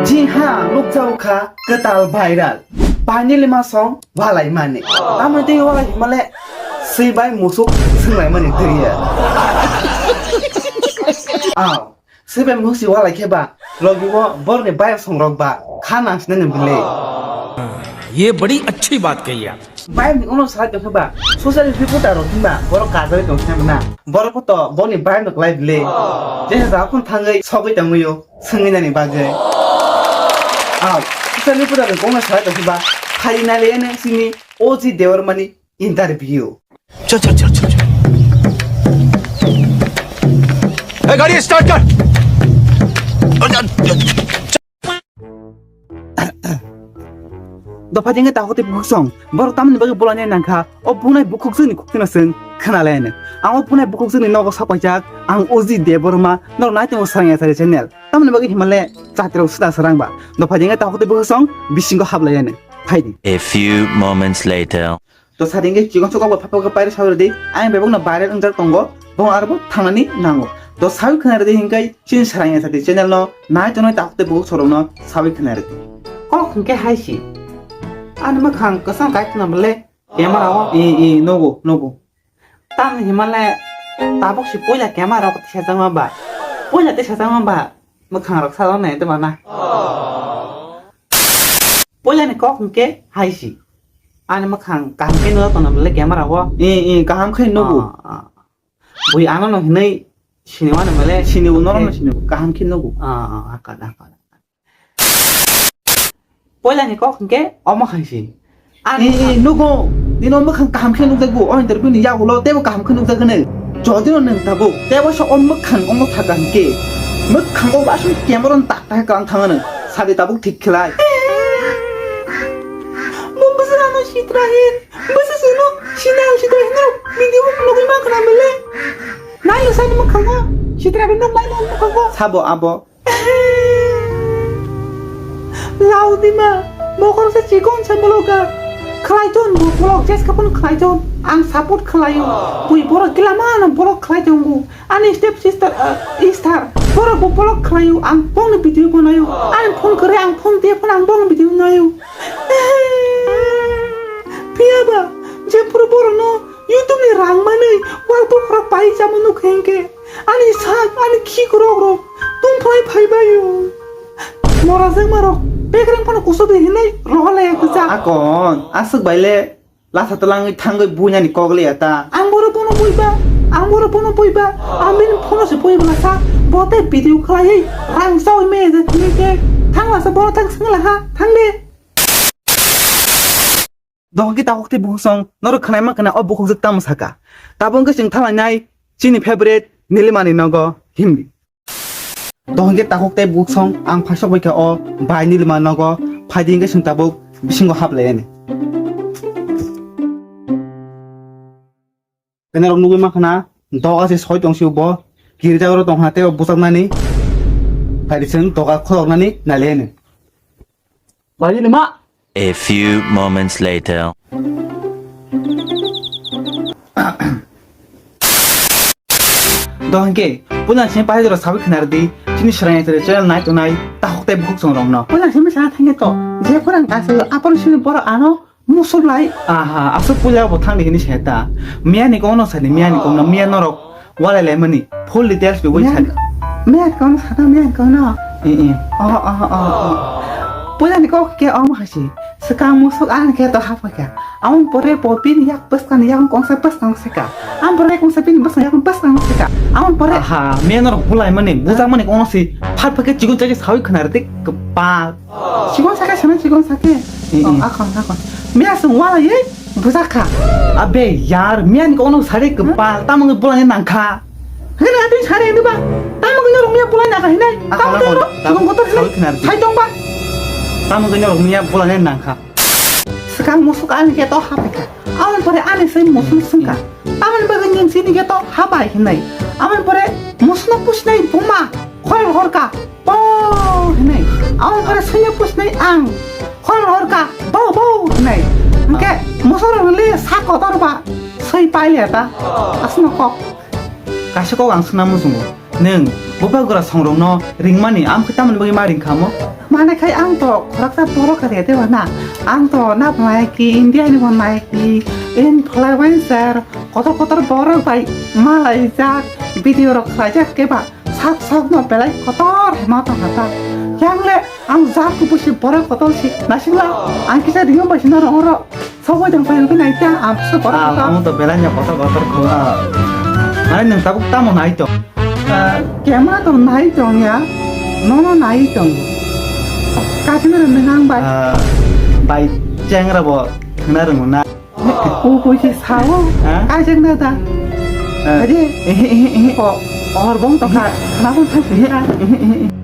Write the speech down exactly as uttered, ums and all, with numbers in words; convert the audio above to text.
Chini ha nukjago kha kwtal viral. Bainili ma song walai mani. Tamoni tei walai himale swi bai musuk swnglaimani twiya. Aw, swi bai musuk si walai khe ba logi o borni bai song rok ba kha nang sinani bwle. ये बड़ी अच्छी बात कही आप। Bai ni uno salai tong khe ba social reporter rok himba borok kajagwi tong khe na. Borok to boni bai no klai bwle. Je ja khon thangwi sogwi tongwi o. Swngwi nani bagwi. Aw, social media ni kokno salai tongkhe ba, phai nai le ene sini O G Debbarma ni interview. चल चल चल चल चल। ए, गाड़ी स्टार्ट कर। Dopha jengke takhuk tei bukhuk song, borok tamoni bagwi bolai nai nangkha, o bunai bukhuk jwkni khukchino chwng khna lai nw. Ang o bunai bukhuk jwkni nogo sok paijak, ang O G Debbarma, norok nai tongo Sarang Yachari channel. Tamoni bagwi himale chatirok swda swrang ba. Dopha jengke takhuk tei bukhuk song, bisingo hap lai nw. Phai di. A few moments later. To sari hwnkhe chikon sok kok bai phai phai khe pairwk sawi rwdi. Ayang bebak no viral wngjak tongo. Bo arbo thangnani nango. To sawi khna rwdi hwnkhe chini Sarang Yachari channel no nai tongnai takhuk tei bukhuk sorok no sawi khna rwdi. Kok hwnkhe hai si. Ani mwkhang kwchang kai khna bwle camera o. I, i, nogo, nogo. Tamni himale tabuk si puila camera rok tisajakma ba. Puila tisajakma ba. Mwkhang rok sajak nai tongma na. Puilani kok hwnkhe hai si. Ani mwkhang kaham khe nujak tongna bwle camera o. I, i, kaham khe nugo. Ah, ah. Bui ano no hinwi sini mano bwle. Sini o, norok no sini o. Kaham khe nugo. Ah, ah, akad, akad. Puilani kok hwnkhe omo hai si. Ani, eh, eh, nugo, nini o mwkhang kaham khe nukjago, o interview ni yagulo teibo kaham khe nukjagwno. Jodi no nwng tabuk teibo se o mwkhang omo saka hwnkhe, mwkhango aswk camera ni tak tak khe kwlang thangano. Sadi tabuk thik khlai. Bo bwswk ano sitra hin, bwswk sino sinal sitra hin rok video bo nugwi mankha na bwle. Nai no sani mwkhango, sitra bo nuk nai no mwkhango. Sabo abo. Laudima, bokhorok se chikon se boloka. Khlai ton bo, bolok jeska phano khlai ton. Ang support khlaio. Bui borok gila mano bolok khlai tongo. Ani step sister, uh, Esther, borok bo bolok khlaio. Ang bongni video banaio. Ani phone kore, ang phone tiya phano ang bongni video naio. Phiya ba, jephuru borokno YouTube ni rang manwi wal bokhorok pai chamo nukha hinkhe. Ani sak, ani khikrok rok tongphai phai baio. Mora jengma rok bekreng phano kusu de hinai rohole kucha. Akon, aswk baile lasa twlangwi thangwi buinani kok liya ta. Ang boro bono buiba, ang boro bono buiba, ang bini phono se buiba lasa, bote video khlaiwi rang chawi me je thini ke thang lasa bono thang singla ha, thang de. Dohon khe takhuk tei bukhuk song norok khnaima khna o bukhuk jwk tamo saka. Tabuk wngkhe chwng thanglainai chini favorite Nilimani nogo himdi. Dohon khe takhuk tei bukhuk song ang phaisok bai kha o bai Nilima nogo phaidi hwnkhe chwng tabuk bisingo haplaiani. Norok nugwi mankha na doga se soi tong sio bo kirjak oro tong kha tei o bwchaknani phaidi chwng doga khoroknani nailaini. Bai Nilima. A few moments later. Dohon khe puila sini pahai jora sawi khna rwdi chini Sarang Yachari channel nai tongnai takhuk tei bukhuk song rokno. Puila sini sana thangya to je khorang kaisa apor sini borok ano Musuklai. Aha, aswk puila bo thangdi hinwi sa ta. Miya ni kokno sadi, miya ni kokno, miya norok walai laimani full details bo bai sadi. Miya ni kokno sata, miya ni kokno. Eh, eh. Oh, oh, oh, oh. Puila ni kok khe omo hai si. Swkang musuk ani khe to hapha kha. Amon pore bo bini yak bwskang ni yak kongsa bwskang sika. Amon pore kongsa bini bwskang yak bwskang sika. Amon pore. Aha, miya norok bulai mani, bujak mani kokno si. Phat phat khe chikon chakhe sawi khna rwdi kwpal. Chikon sake sana chikon sake. Eh, oh, eh. Akon, akon. Miya sung wala ye bujaka. Abe yar, miya ni kono sare kwpal, tamo ngi bulani nangkha. Hena atin sare ni ba. Tamo ngi norok miya bulani nangkha hinai. Akon, tamo akon, tamo. Chikon kotor hinai. Sawi khna rwdi. Sai tong ba. Tamo ngi norok miya bulani nangkha. Swkang musuk ani khe to haphaikha. Amoni pore ani swi musuk swngkha. Amoni bagwi nwng sini khe to hapai hinai. Amoni pore musukno pusinai buma khorang horka. Bo hinai. Amoni pore swngya pusinai ang. Khorang horka. Bo, bo hinai. Hwnkhe musurok le sa kotor ba. Swi paile ta. Asno kok. Kaisa kok ang swnam muchungo. Nwng bubagra songrokno ringmani amkhe tamoni bagwi ma ringkhamo? Mane khai ang to khoroksa borok kha de ba na. Ang to nap naiki, India ni bo naiki, influencer, kotor kotor borok bai malaijak, video rok khlaijak khe ba sak sak no belai kotor ma tong kha ta. Yang le ang jak kubusi borok kotor si nasingla ang kisa ringo bai sina rong ro. Sobo jang pai rukui nai ta, ang so kotor Ah, kotor. Ang to belai no kotor kotor kho. Ah. Hai nwng tabuk tamo nai to? Ah, kema to nai tong ya, nono nai tong. Kasing ro nang bai. Ah, bai chengra bo thangna rwngo na. U pui si sao, Ha? Kasing na da. Ah. Ade, Ehe, ehe, ehe. Ko, or bong to ka, na bong thang si ha. Ehe, ehe, ehe.